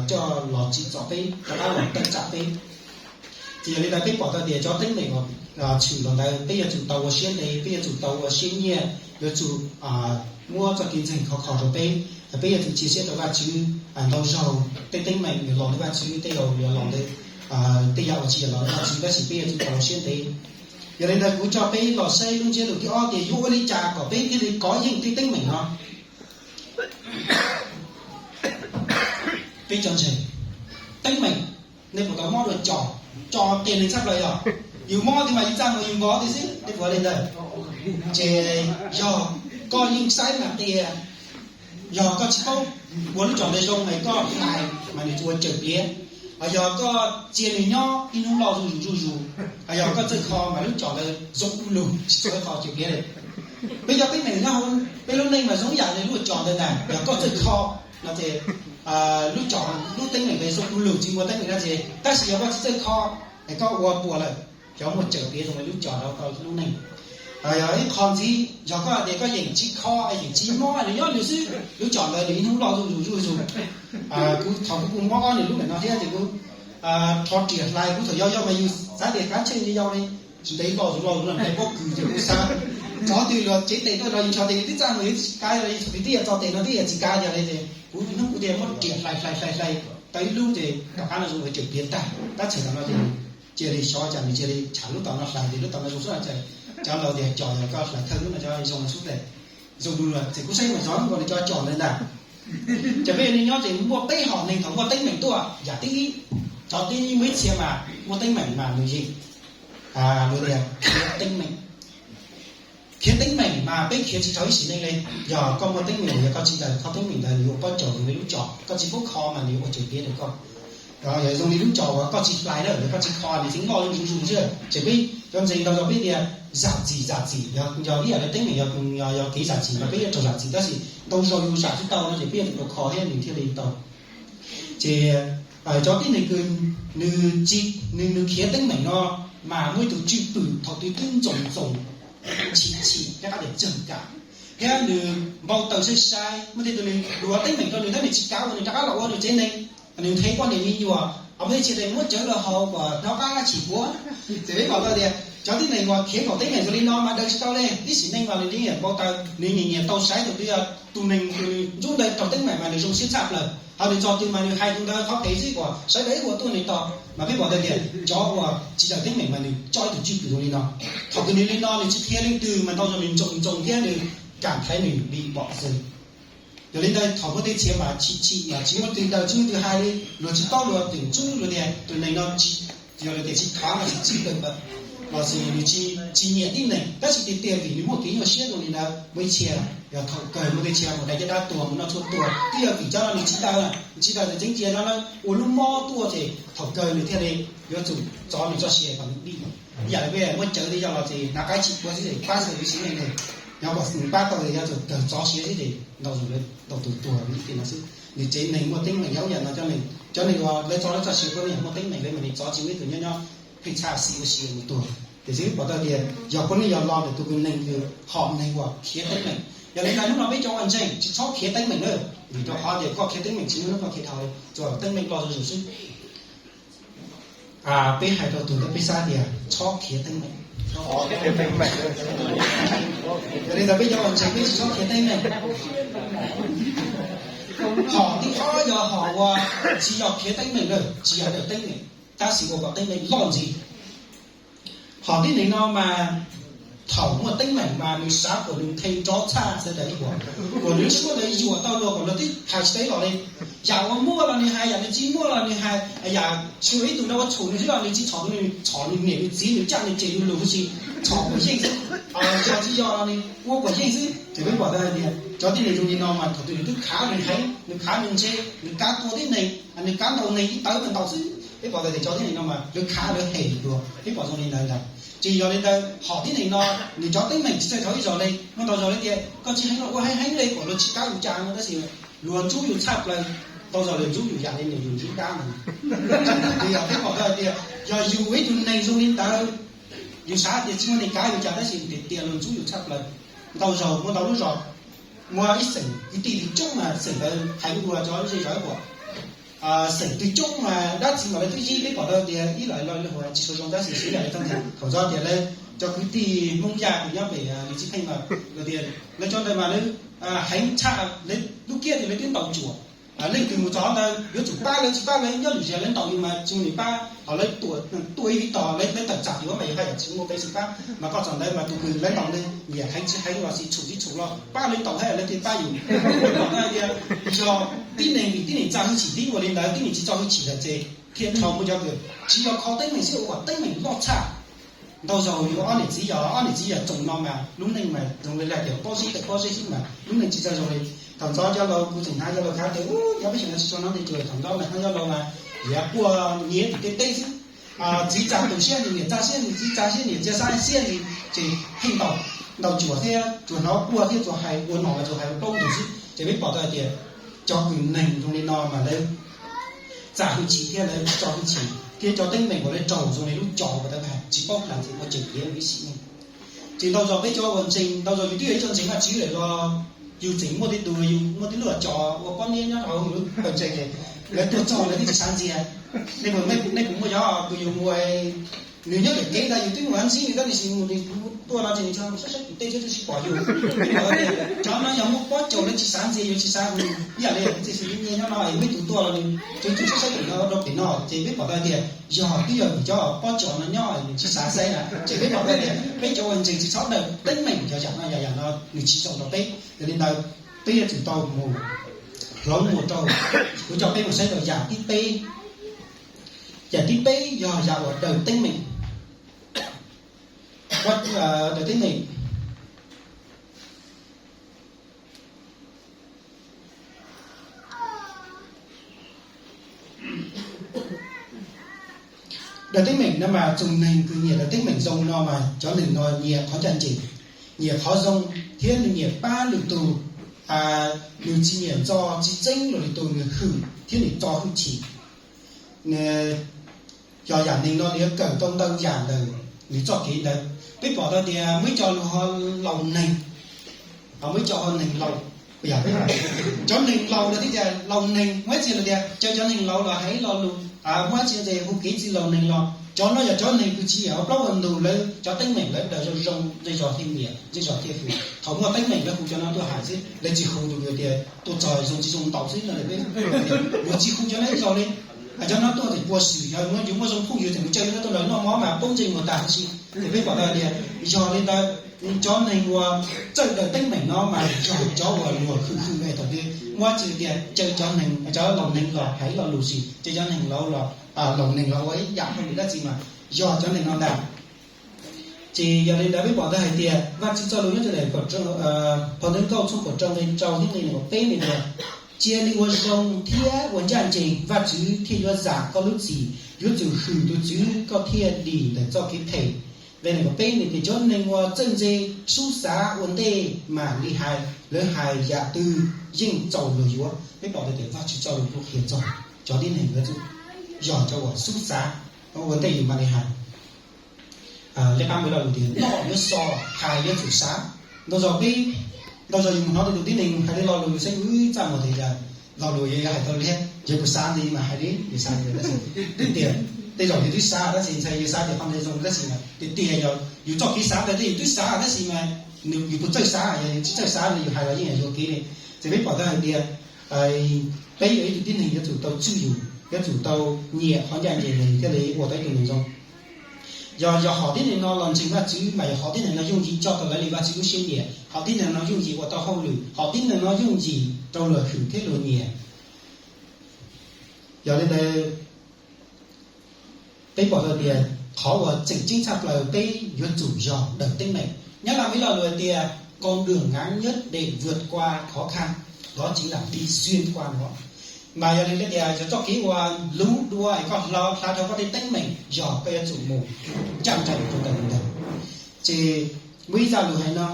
coj los tsim txom peb, rov qab los tawm tsam peb. Ces yog li ntawd peb pom tau tias cov teeb meem uas tshwm los ntawd peb yuav tsum tau ua siab ntev, peb yuav tsum tau ua siab nyiaj, yuav tsum muab txoj kev ntseeg khov kho rau peb. Peb yuav tsum cia siab rau Vajtswv. Ntau zaus tej teeb meem yuav los ntawm Vajtswv, tej zaus yuav los ntawm tej yam uas tsis yog los ntawm Vajtswv, tab sis peb yuav tsum tau ua siab ntev. Yog li ntawd kuv coj peb los saib lub ntsiab lus thib ob tias yuav ua li cas kom peb thiaj li kov yeej tej teeb meem no. Peb cov ntseeg, teeb meem, nej puas tau mob dua cos? Cos qias neeg tshaj plaws yog yus mob tiag mas yus txaj muag yus npog tiag xwb, nej puas li ntawd? Ces yog koj yeej saib mas qias, yog koj tsis paub ua lub cos ntawd zoo mas koj hlais mas nws ua cawm pliav, yog koj cia nws nyob ib hnub loj zuj zus zuj zus, yog koj txawj kho mas lub cos ntawd zoo du lug tsis txhua qhov cawm pliav li. Peb cov teeb meem nyob hauv peb lub neej mas zoo yam li lub cos ntawd ntag, yog koj txawj kho no ces lub cos, lub teeb meem ntawd zoo du lug tsis muaj teeb meem dab tsi, tab sis yog koj tsis txawj kho es koj ua puas lawm, cov muaj cawm pliav zoo li lub cos rau koj lub neej. Yog ib qho ntxiv, yog koj hais tias koj yeej tsis kho, yeej tsis mob, nws nyob nws xwb, lub cos ntawd nws ib hnub loj zuj zus zuj zus. Kuv thaum kuv kuj mob ob niag lub ntawm no thiab ces kuv rho riam hlais, kuv thaum yau yau mas yus xav tias kav tsij yau li, tsis ntev loj zus loj zus no ntev pob kws ces kuv xav, txog twg luag cev tes tuaj rau yus ncho tes twb txaj muag, yus tsis kav li, thaum twg twb yuav txog tes no twb yuav tsis kav li ces kuv hnub kuv thiaj muab riam hlais hlais hlais hlais tau ib lub ces tom qab no zoo ua cawm pliav tag, tab txhais tam no ces cia li xyov cas nws cia li tsham lub tom no hlais ces lub tom no zoo xwb no ces cov laus tias cos yog koj hlais thawj lub no cov zoo xwb ces zoo du lug ces kuv saib mas zoo nkaus li cov cos ntawd ntag. Ces peb li nyob ces muaj peb hom neeg thaum muaj teeb meem tuaj, yam thib ib, cov thib ib muaj ib txhia mas muaj teeb meem mas nws yeej luag tias khiav teeb meem. Khiav teeb meem mas peb khiav tsis tau ib sim neej li. Yog koj muaj teeb meem, yog koj tsis daws kho teeb meem ntawd nws yuav pob caus nws li lub cos, koj tsis paub kho mas nws yuav ua cawm pliav rau koj. Yog zoo li lub cos uas koj tsis hlais lawm, koj tsis kho nws tseem loj zuj zus xwb. Ces peb cov ntseeg ntau zaus peb tias zam txim, zam txim, yog ib yam li teeb meem yog, yog kev zam txim mas peb yuav raug zam txim, tab sis ntau zaus yus zam tsis tau no ces peb yuav tsum rau kho thiab nws thiaj li tau. Ces cov tib neeg kws nws, nws, nws khiav teeb meem no mas muaj ib tug cwj pwm thaum twg twb ntxoov ntxoov, chim chim, rov qab tias txog kam, thiab nws npau taws sai sai, muaj tej tug nws luav teeb meem rau nws thiab nws tsis kav ua, nws rov qab los ua nws tsev neeg, nws nthe poj niam me nyuam, muaj tej tug muab cawv los haus kom hnov qab chim puav. Ces peb pom tau tias cov tib neeg uas khiav nkaum teeb meem zoo li no mas daws tsis tau li. Ib sim neej mas nws yeej npau taws, nws nyiam nyiam tau saib tus twg, tus neeg tus nws ntxub ntawd raug teeb meem mas nws zoo siab tshaj plaws, ho nws txog twg mas nws hais tus ntawd qhov phem xwb, kom sawv daws ua tuaj nws tog. Mas peb pom tau tias cov uas tsis daws teeb meem mas nws coj ib tug cwj pwm zoo li no. Thaum twg nws li no nws tsis qhia leej twg mas ntau zaus nws ntsoov ntsoov thiab nws kam thaiv nws li pom xwb. Yog li ntawd thaum muaj tej txhia mas chim chim mas tsis muaj twg daws tsis muaj twg hais li, luag tsis paub luag twb ntxub luag tias tus neeg no tsis, yog luag tias tsis thov no tsis txwj lawm, los sis nws tsis, tsis nyiam tib neeg, tab sis tiag tiag vim nws muaj kev nyuaj siab zoo li ntawd. Muaj ib txhia, yog thaum kawg muaj tej txhia mus dai caj dab tuag mus noj tshuaj tuag twb yog vim cov no nws tsis daws, tsis daws txawm tseev cia cov no ua lub mob tuaj ces thaum kawg nws thiaj li yuav tsum txov nws txoj sia kom nws dim. Ib yam li peb muab cawv li yog los ces hnav qaib chim puav xwb ces pab txog yuav sim neej ne, yog kom nws pab tau ces yuav tsum kawg txov sia xwb ces ntau zaus lawv tau tus tuag vim tej no xwb. Nws tsev neeg muaj teeb meem yog ib yam no, cov neeg uas lawv txov lawv txoj sia puav leej yog muaj teeb meem li mas nws txov tsis muaj ib tug nyob nyob pheej txhaj xis ua si mus tuag. Tiam sis peb pom tau tias yog puav leej yog los ntawm tus kws neeg, hom neeg uas khiav teeb meem. Yog li ntawd hnub no peb cov uas ntseeg tsis txhob khiav teeb meem na, vim rau qhov tias koj khiav teeb meem tsis muaj hnub koj khiav dhau, tsuas teeb meej loj zuj zus xwb. Peb hais rau tus ntawd peb xav tias txhob khiav teeb meem. Yog li ntawd peb cov uas ntseeg peb tsis txhob khiav teeb meem. Hom thib ob yog hom uas tsis yog khiav teeb meem lawm, tsis yog daws teeb meem, tab sis ua kom teeb meem loj ntxiv. Hom tib neeg no mas thaum muaj teeb meem mas nws xav kom nws nthe nrov tshaj sawv daws ib puas, kom nws lub suab ntawd yuam tau luag kom luag twb hais tsis tau ib los li. Yam uas muaj los nws hais, yam nws tsis muaj los nws hais, yam tsuas ib tug no ua txhaum nws xwb los nws tsis txhaum, nws txhaum nws niam nws txiv nws caj nws ces nws lus huv si, txhaum kuam yeej xwb. Yog tsis yog los nws ua kuam yeej xwb. Ces peb pom tau hais tias cov tib neeg zoo li no mas thaum twg nws twb khav nws heev, nws khav nws ntse, nws kav tua tib neeg, nws kav ntaus neeg ib tawv ntaus xwb. Peb pom tau tias cov tib neeg no mas lawv khav lawv hem luag, peb pom zoo li ntawd ntag. Ces yog li ntawd hom tib neeg no nws cov teeb meem tsis txawj dhau ib zaug li, muaj ntau zaus li tias koj tsis heev los ua heev heev li kom luag tsis kav ua cas no, tab sis luag ntxub yus tshaj plaws. Ntau zaus luag ntxub yus yam li nws yus ntsib dab no. Yog peb pom tau tias yog yus ua ib tug neeg zoo li ntawd, yus xav tias tsis muaj neeg kav yus cas, tab sis tiag tias luag ntxub yus tshaj plaws. Ntau zaus muaj ntau lub zos, muaj ib xeem kwv tij twg coob mas xeem ntawd hais lus dua cov zej zos ib puas. Xeem twg coob mas dab tsi mas lawv twb yig, peb pom tau tias ib los lawv hu tsis tshua zoo, tab sis xwv yam li thaum ntawd thaum ntxov tias lawv cov kwv tij Hmoob Yaj uas nyob pem Lis Txiv Pheej mas lawv tias lawv cov ntawd mas lawv heev tshaj, lawv lub kiab tias lawv twb ntaus cuam. Leej twg mus txog ntawd yuav tsum pab lawv, tsis pab lawv nyob lwm zaus lawv ntaus yus mas tsis muaj neeg pab, ho lawv tuaj ib vib tog lawv tawm tsam yuav mas yus haj yam tsis muaj peev xwm pab. Mas koj txog ntawd mas tus kws lawv ntaus ntawd nyiam heev tsis heev los sis tshum tsis tshum los pab lawv ntaus thiab lawv thiaj pab yus. Peb pom tau hais tias yog tib neeg vim tib neeg txaj hwj chim tib ua li ntawd, tib neeg tsis txaj hwj chim lawm ces thiaj dhau muaj cov kws tsis yog kho teeb meem xwb ua kom teeb meem loj tshaj. Ntau zaus yus ob niam txiv yog, ob niam txiv yog txoos no mas lub neej mas zoo li lawv tias pob zeb tawm pob zeb xwb mas lub neej tsis txawj zoo li. Thaum ntxov cov laus kuv tseem hnav cov laus khav tias ub cov peb xyoo no tsis tshua hnov tej tsuas thaum ntxov mas hnov cov laus mas yuav quaj nyiav tim tej teb xwb. Txiv txaj tus siab nws niam txaj siab nws txiv txaj siab niam txiv txaj siab li, ces pheej ntaus, ntaus cuam thiab tsuas hnov quaj thiab tsuas hais ua nom mas tsuas hais ua plaub ntug xwb. Ces peb pom tau hais tias cov kws neeg zoo li no mas lawv txaj hwj chim thiab lawv tsis txaj hwj chim thiab cov teeb meem uas lawv raug zoo li lub cov uas tau hais tsis paub hais tias ua tseem tiav ib sim neej. Ces ntau zaus peb cov uas ntseeg, ntau zaus yus twb yog ib tug ntseeg Vajtswv lawm los yus tseem muaj tej tus, yus muaj tej lub cov ua pob niab nyob rau hauv yus lub pawg ntseeg ces lawv tuaj txog lawv twb tsis xav ntxias. Nej puas, nej puas muaj cov kws yus mus, nws nyob ntawm kev ntag yus twb mus ntxib nws tab sis mus nws tuaj no ces nws tso saib saib tus teb thiab twb tsis pom yus. Cov no yog muaj pob caus lawv tsis xav ntxias yus tsis xav hu, ib yam li kuv txiv xwm nyiaj nyob no muaj ib tug tuaj los nws tsuas tsuas saib saib tus no rau pem no ces peb pom tau tias yog twb yog vim cov pob caus no nyob nws tsis xav saib na ces peb pom tau tias peb cov uas ntseeg tsis txhob daws teeb meem cov yam no, yam yam no nws tsis zoo rau peb. Yog li ntawd peb yuav tsum tau mus hloov mus rau, kuv coj peb mus saib rau yam thib peb. Yam thib peb yog yam uas daws teeb meem. Daws teeb meem. Daws teeb meem no mas txoos neeg kws nyiam daws teeb meem zoo no mas cov neeg no nyiam qhov ncaj ncees, nyiam qhov zoo, thiab nws nyiam pab lwm tug, nws tsis nyiam ntxo tsis txeeb lwm tug, nws hwm thiab nws txo hwj chim. Yog yam neeg no nws yuav kawm tau ntau yam ntawm nws txoj kev ntawd. Peb pom tau tias muaj ib co luag ho laus neeg, muaj ib co ho neeg laus. Cov neeg laus no thiab tias laus neeg, muaj ib txhia tias caw cov neeg laus los hais lo lus, muaj ib txhia tias hu kev txij laus neeg los. Cov no yog cov neeg kws tsis yog ua plaub ua ntug, lawv cov teeb meem lawv daws zoo zoo, zej zog thiaj nyiam, zej zog thiaj hwm. Thaum muaj teeb meem lawv hu cov no tuaj hais xwb, lawv tsis hu tus tias tuaj txog zoo tsis zoo ntaus xwb no. Yuav tsis hu cov no ib zaug li. Cov no tuaj tias puas swm, yog yuav muaj zoo phooj ywg ces mus caw cov no tuaj nrog noj mov mas poob ntsej muag tag huv si. Ces peb pom tau tias yog li ntawd, cov neeg uas txawj daws teeb meem no mas yog cov uas luag hwm hwm es thaum twg muab tsis tias caw cov neeg, cov laus neeg los hais lo lus, tsis caw cov neeg laus los, laus neeg los ua ib yam hauj lwm dab tsi mas yog cov neeg no ntag. Ces yog li ntawd peb pom tau hais tias Vajtswv txoj lus nyob rau phau Ntawv Nkauj tshooj kaum rau nqe rau thiab nqe nees nkaum peb nqe tias, cia li ua zoo thiab ua ncaj ncees, Vajtswv thiaj yuav zam koj lub txim. Yuav tsum hwm tus Tswv koj thiaj dim ntawm txoj kev phem. Nqe nees nkaum peb nqe tias, cov neeg uas txawj ntse sub xav ua ntej mam li hais, lawv hais yam twg yeej txaus luag yuav. Peb pom tau tias Vajtswv txoj lus kuj qhia txog cov tib neeg yuav tsum yog cov uas sub xav ua ntej yus mam li hais. Li qab npawg lo lus tias noj yuav so, hais yuav tsum xav. Ntau zaus peb, ntau zaus yus mus hnov tej tus tib neeg hais li lo lus yus xav, yus txaj muag tias lo lus yog hais tau liab, yog kuv xav ntawd mas hais li yus xav ntawd tab sis tiag tiag, tej zaum yus twb xav tab sis ntshai yus xav tias qhov ntawd zoo tab sis mas tiag tiag yog yus txoj kev xav ntawd, yus twb xav tab sis mas yus puas txawj xav, yog yus tsis txawj xav no yus hais los yeej yuam kev li. Ces peb pom tau hais tias peb yog ib tug tib neeg yuav tsum tau tswj yus, yuav tsum tau nyiam qhov ncaj ncees thiaj li ua tau ib tug neeg zoo. Yog, yog hom tib neeg no los ntseeg Vajtswv mas yog hom tib neeg no yooj yim coj tau lawv li Vajtswv lub siab nyiam, hom tib neeg no yooj yim ua tau hauj lwm, hom tib neeg no yooj yim rau luag hwm thiab luag nyiam. Yog li ntawd, peb pom tau tias qhov uas tseem ceeb tshaj plaws peb yuav tsum yog daws teeb meem. Nyab Laj muaj ib lo lus tias con đường ngắn nhất để vượt qua khó khăn đó chính là đi xuyên qua nó. Mas yog li tias yog txoj kev uas luv dua es koj hla dhau koj tej teeb meem yog koj yuav tsum mus ncaj ncees rau ntawm ntawd. Ces muaj ib zaj lus hais no,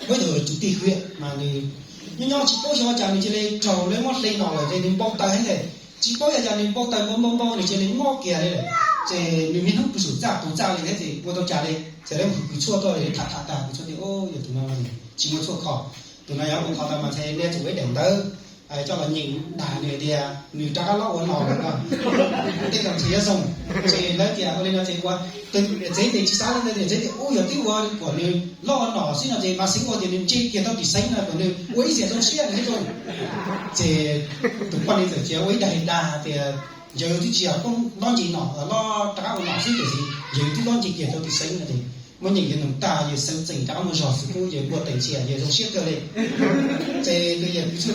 muaj ib tug tswv tij hwm mas nws nyob nyob tsis paub xyov cas nws cia li raug lawv muab hle nom lawm ces nws npau taws heev li. Tsis paub yog cas nws npau taws npau npau npau nws cia li mob kiag li lawm. Ces nws niaj hnub pw saum txaj puas txaj li thiab ces ua tau cas li, ces lawv hu kws tshuaj tuaj li tham tham tag kws tshuaj tias, yog tus no tsis muaj tshuaj kho, tus no yog ua kho tau mas ntshai nej tsum ua ib daim ntawv coj los nyeem dag nws tias nws rov qab lob ua nom lawm no, tej zaum ntshe yuav zoo. Ces lawv tias ua li no ces ua, tus niam tsev ces tsis xav li ntawd, niam tsev tias ub yog twb ua kom nws lob ua nom xwb no ces mas xeev ua tias nws ntse kiag tau tim xeev no kom nws ua ib xiam zoo siab nws thiaj zoo. Ces tus poj niam txawm cia ua ib daim dag tias yawg twb tsis yog lob ntse nom, lob rov qab ua nom xwb tiam sis yawg twb lob ntse kiag tau tim xeev no ces muab nyeem yawg noog tag yawg xeeb txeem rov qab muaj zog xwb pub yawg npuaj teem cia yawg zoo siab kawg li. Ces tus yawg kws tshuaj